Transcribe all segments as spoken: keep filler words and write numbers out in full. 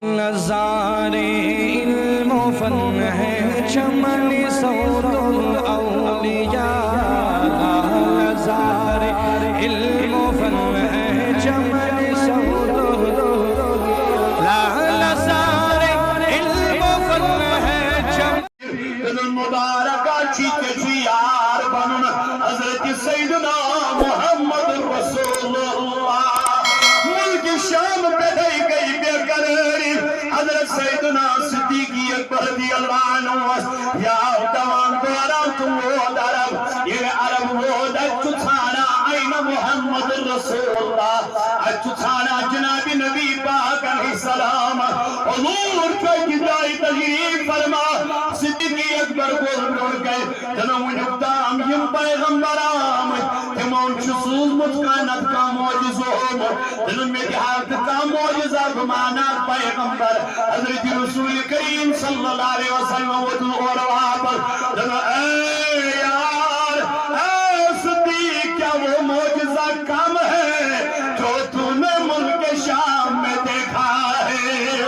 نظارِ علم و فن ہے چمن صوت الاولیاء، نظارِ علم و فن ہے چمن صوت الاولیاء، نظارِ علم و فن ہے چمن۔ دنن مبارکہ چی تے چی یار بنن حضرت سیدنا محمد رسول اللہ۔ ملک شام پہ گئی بے قراری، حضرت سیدنا صدیق اکبر رضی اللہ عنہ یا دوان دوران تو وہ عرب، یہ عرب وہ دچ ثانا این محمد رسول اللہ۔ اچھو ژھانڈان جناب نبی پاک علیہ السلام۔ حضور چھُ أکِس جایہِ تشریف فرما۔ صدیق اکبر گوٚو برٛونٛٹھ کَنہِ۔ تٔمۍ ووٚن، "یوٚتام یِم پیغمبر آمٕتۍ، تِمو چھُ سوٗزمُت کانٛہہ نتہٕ کانٛہہ معجزٕ ہوومُت۔ تٔمۍ مےٚ تہِ ہاو تہٕ کانٛہہ معجزہ بہٕ مانان پیغمبر۔" حضرت رسول کریم صلی اللہ علیہ وسلم ووت اورٕ واپس۔ دوٚپُن، "اے یار، اے صدیق، کیا وہ معجزہ کم ہے جو تو نے ملک شام میں دیکھا ہے؟"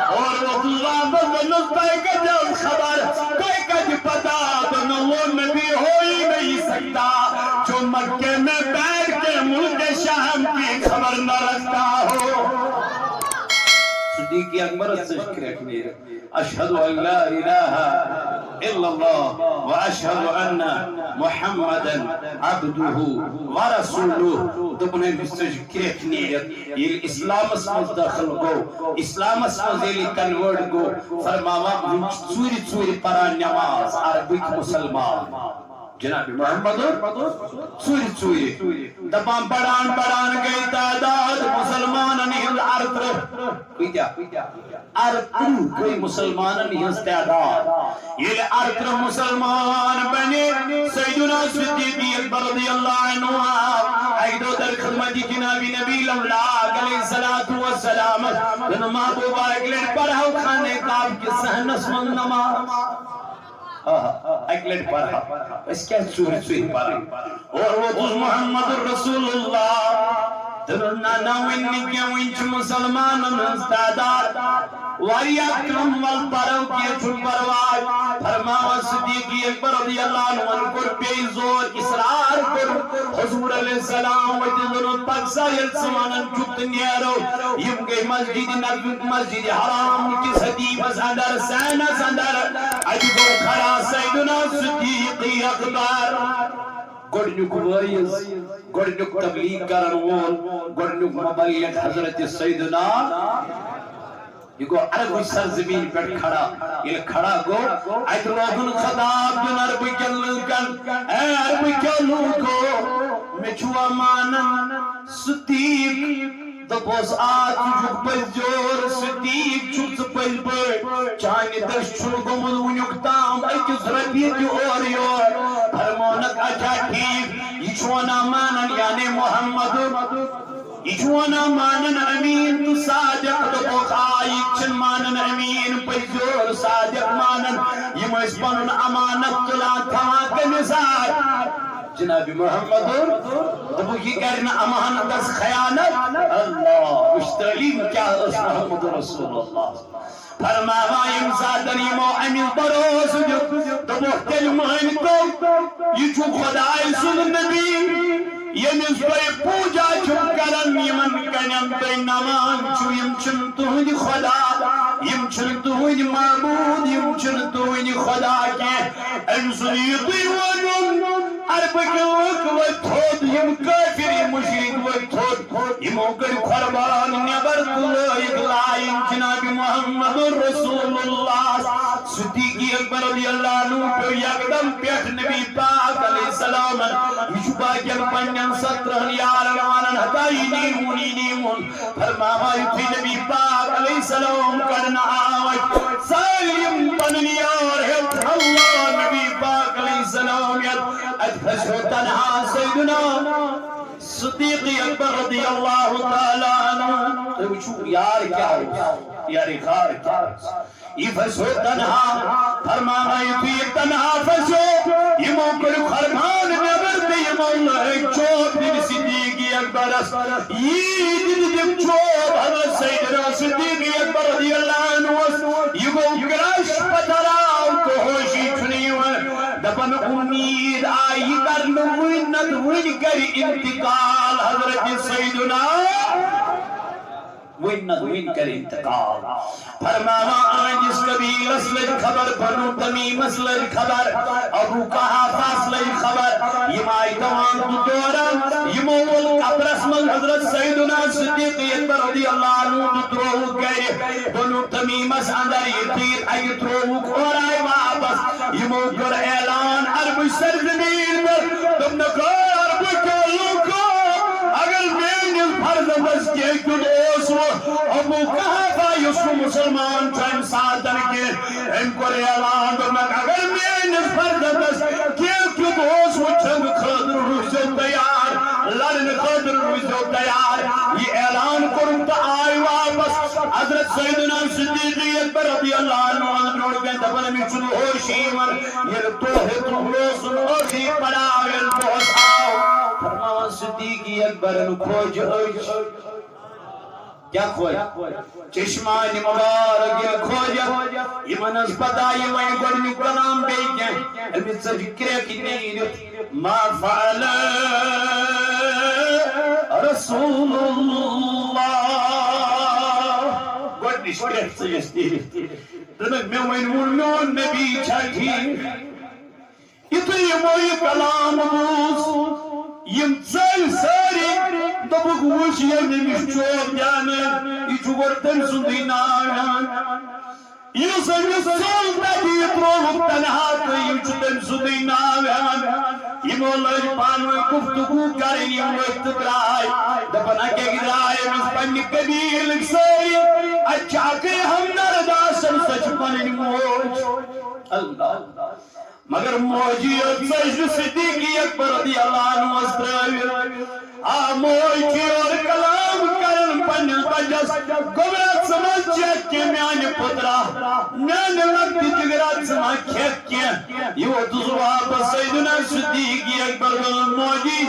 اور وہ واپس دوٚپُن، "تۄہہِ کتہِ ٲس خبر؟ تۄہہِ کتہِ پتا؟" دوٚپُن، "وہ نبی ہو ہی نہیں سکتا جو مکے میں بیٹھ کے ملک شام کی خبر نہ رکھتا ہو۔" صدیق اکبر، ژٕ چھُکھ کرٛٮ۪کھ نیٖرِتھ۔ اشہد ان لا الہ الا اللہ و اشہد ان محمدا عبدہ و رسولہ۔ دوٚپُن، أمِس ژٔج کرٛٮ۪کھ نیٖرِتھ۔ ییٚلہِ اسلامس منٛز دٲخل گوٚو، اسلامس منٛز ییٚلہِ convert گوٚو، فرماوان، یِم چھِ ژوٗرِ ژوٗرِ پران نماز، عربٕکۍ مسلمان۔ جناب محمد ژوٗرِ ژوٗرِ۔ دپان، بڑان بڑان گٔے تعداد مسلمانن ہٕنٛز ارترٕہ۔ کۭتیاہ؟ ارترٕہ گٔے مسلمانن ہٕنٛز تعداد۔ ییٚلہِ ارترٕہ مسلمان بنے، سیدنا صدیق اکبر رضی اللہ عنہ آو۔ اکہِ دۄہ در خدمت جناب نبی لولا علیہ الصلوۃ والسلام۔ تہٕ محبوبہ اکہِ لٹہِ پرہو خانہ کعبہ کِس صحنس منٛز نماز۔ آہا، اکہِ لٹہِ پرہا۔ أسۍ کیٛازِ ژوٗرِ ژوٗرِ پران؟ اور ووتُس محمد رسول اللہ۔ دوٚپُن، نہ، نہ، وۄنۍ نہٕ کینٛہہ، وۄنۍ چھِ مسلمانن ہٕنٛز تعداد واریاہ کم، ول پرو، کینٛہہ چھُنہٕ پرواے۔ فرماوان صدیق اکبر رضی اللہ عنہ کوٚر بیٚیہِ زور، اصرار کوٚر۔ حضور علیہ السلام وٲتِتھ دوٚپُن، پتہٕ سا ییٚلہِ ژٕ ونان چھُکھ تہٕ نیرو۔ یِم گٔے مسجد نبوی، مسجد حرام کِس حدیٖمس اندر، سینس اندر۔ اتہِ گوٚو کھڑا سیدنا صدیق اکبر۔ گۄڈٕنیُک وٲعظ، گۄڈٕنیُک تبلیغ کرن وول، گۄڈٕنیُک مبلغ حضرت سیدنا۔ یہِ گوٚو عربٕچ سرزمین پٮ۪ٹھ کھڑا۔ ییٚلہِ کھڑا گوٚو، اتہِ لوگُن خطاب دیُن عربہٕ کٮ۪ن لوٗکن، "اے عربہٕ کیو لوٗکو، مےٚ چھُ وۄنۍ مانان صدیق۔" دوٚپُس، "آ، ژٕ چھُکھ پٔزیور صدیق، چھُکھ ژٕ پٔزۍ پٲٹھۍ۔ چانہِ دٔسۍ چھُنہٕ گوٚمُت وُنیُک تام أکِس رۄپیہِ تہِ اورٕ یور۔" فرمونکھ، "اچھا ٹھیٖک، یہِ چھُ وَنان مانان، یعنی محمد۔" یہِ چھُ وَنان مانن امین تہٕ صادق۔ دوٚپُکھ، آ، یہِ تہِ چھِنہٕ مانن امین، پٔزیور صادق مانن۔ یِم ٲسۍ پنُن امانت تُلان تھاوان کٔمِس اتھِ؟ جناب محمد۔ دوٚپُکھ، یہِ کرِ نہٕ امانتس خیانت۔ اللہ، وٕچھ تعلیٖم کیٛاہ ٲس محمد رسول اللہ۔ فرماوان، ییٚمہِ ساتہٕ یِمو أمِس بھروسہٕ دیُت، دوٚپُکھ، تیٚلہِ مٲنۍ تو، یہِ چھُ خۄداے سُنٛد نبی، ییٚمِس تُہۍ پوٗجا چھِو کران، یِمن کَنٮ۪ن تُہۍ نَوان چھِو، یِم چھِنہٕ تُہٕنٛدۍ خۄدا، یِم چھِنہٕ تُہٕنٛدۍ معبوٗد، یِم چھِنہٕ تُہٕنٛدۍ خۄدا کینٛہہ۔ أمۍ سُنٛد یُتُے وَنُن، عربٕکۍ لُکھ ؤتھۍ تھوٚد، یِم کٲفِر، یِم مُشرِک ؤتھۍ تھوٚد۔ یِمو کٔرۍ قۄربان نٮ۪بر تہٕ لٲگۍ لایِن جناب محمد رسول اللہ۔ صدیق اکبر رضی اللہ عنہ پیوٚو یکدم پٮ۪ٹھ نبی پاک علیہ السلام۔ یہِ چھُ باقین پننٮ۪ن سترہن یارن ونان، ہتا یہِ نیٖوُن، یہِ نیٖوُن۔ فرماوان یُتھُے نبی پاک علیہ السلام کڑنہٕ آو، سٲلِم پنٕنۍ یار ہیوٚت اللہ نبی پاک علیہ السلام یتھ۔ اتہِ پھسیو تنہا سیدنا صدیق اکبر رضی اللہ تعالیٰ عنہ۔ تُہۍ وٕچھِو، یار کیٛاہ اوس، یارِ غار کیٛاہ اوس۔ یہِ پھسیو تنہا، فرماوان یُتھُے یہِ تنہا پھسیو، یِمو کٔڑ قۄربان نٮ۪بر تہٕ یِمو لٲگۍ چوب دِنۍ صدیق اکبرس یی دِتھ دِتھ چوب حضرت سیدنا صدیق اکبر رضی اللہ عنہ۔ یہِ گوٚو کرٛش، پتھر آو تہٕ ہوشی چھُنہٕ یِوان۔ دپان، امید آیہِ کرنہٕ وُنہِ نتہٕ وُنہِ کرِ انتقال حضرت سیدنا، وُنہِ نتہٕ وُنہِ کرِ انتقال۔ فرماوان، أہنٛدِس قبیلس لٔج خبر، بنو تمیمس لٔج خبر، ابو قحافہس لٔج خبر۔ یِم آیہِ دوان تہٕ دوران، یِمو وول قبرس منٛز حضرت سیدنا صدیق اکبر رضی اللہ عنہ تہٕ ترٛووُکھ گرِ۔ بنو تمیمس اندر یِتھُے اَتہِ ترٛووُکھ، اورٕ آیہِ واپس۔ یِمو کوٚر اعلان عربٕچ سرزمین پٮ۪ٹھ، دوٚپنکھ، اے عربہٕ کیو لوٗکو، اگر میٲنِس فرزندس کینٛہہ کیُتھ اوس وۄنۍ، ابو قحافہ یُس نہٕ مسلمان چھُ امہِ ساتن کینٛہہ، أمۍ کوٚر اعلان، دوٚپنکھ، اگر میٲنِس فرزندس کینٛہہ کیُتھ اوس وۄنۍ، جنگہٕ خٲطرٕ روٗزِو تیار، لڑنہٕ خٲطرٕ روٗزِو تیار۔ یہِ اعلان کوٚرُکھ تہٕ آے واپس۔ حضرت سیدنا صدیق اکبر رضی اللہ عنہ برونٛٹھ کَنہِ دَپان، أمِس چھُنہٕ ہوشی یِوان۔ ییٚلہِ دۄہ ہیوٚتُن اوسُن، ٲخری پڑاو ییٚلہِ دۄہس آو، فرماوان صدیق اکبرن، کھوجہِ أچھ۔ کیٛاہ کھوجہِ؟ چشمانِ مبارک ییٚلہِ کھوجہِ، یِمن ٲس پتہ، یہِ وَنہِ گۄڈٕنیُک کلام بیٚیہِ کینٛہہ۔ أمِس ژٔج کرٛٮ۪کھ نیٖرِتھ۔ ما فعل رسول اللہ۔ گۄڈٕنِچ کرٛٮ۪کھ ژٔجِس تِہِنٛدِ۔ دوٚپُن، مےٚ ؤنۍ ووٚن، میون نبی چھا ٹھیٖک؟ یُتھُے یِمو یہِ کلام بوٗز، یِم ژٔلۍ سٲری۔ دوٚپُکھ، وٕچھ، ییٚمۍ أمِس چوب دیٛانٲو، یہِ چھُ گۄڈٕ تٔمۍ سُنٛدُے ناو ہٮ۪وان۔ یُس أمِس ژوٚل تَتہِ، یہِ ترٛووُکھ تنہا تہٕ یِم چھِ تٔمۍ سُنٛدُے ناو ہٮ۪وان۔ یِمو لٲج پانہٕ ؤنۍ گفتگو کرٕنۍ، یِم ؤتھۍ تہٕ درٛاے۔ دَپان، اَتہِ کیٛاہ درٛاے أمِس پنٛنہِ قبیٖلٕکۍ سٲری؟ اَتہِ چھِ اَکٕے ہمدرد آسان، سۄ چھِ پنٕنۍ موج۔ اللہ۔ مگر موجی یوت ژٔج نہٕ صدیق اکبر رضی اللہ عنہس ترٛٲوِتھ۔ آ، موج چھِ یورٕ کلام کران پننِس بچس، گوٚبرا، ژٕ ما چکھ کینٛہہ میانہِ پُترا، میانہِ لۄکٹہِ جگرا، ژٕ ما کھٮ۪کھ کینٛہہ؟ یہِ ووتُس واپس سیدنا صدیق اکبر، دوٚپُن، موجی،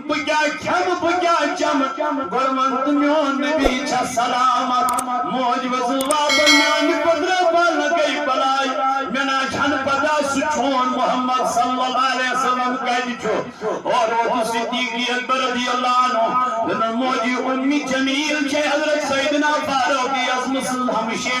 بہٕ کیٛاہ کھٮ۪مہٕ، بہٕ کیٛاہ چٮ۪مہٕ؟ گۄڈٕ وَن تہٕ، میون نبی چھا سلامت؟ موج ؤژھٕس واپس، میانہِ پُترا، بہٕ لگے بلاے، مےٚ نہ چھنہٕ پتہ سُہ چون محمد صلی اللہ علیہ وسلم کتہِ چھُ؟ اور ووتُس صدیق اکبر رضی اللہ عنہ، دوٚپُن، موجی، اُمِّ جمیل چھے حضرت سیدنا فاروق اعظم سٕنٛز ہمشیرٕ۔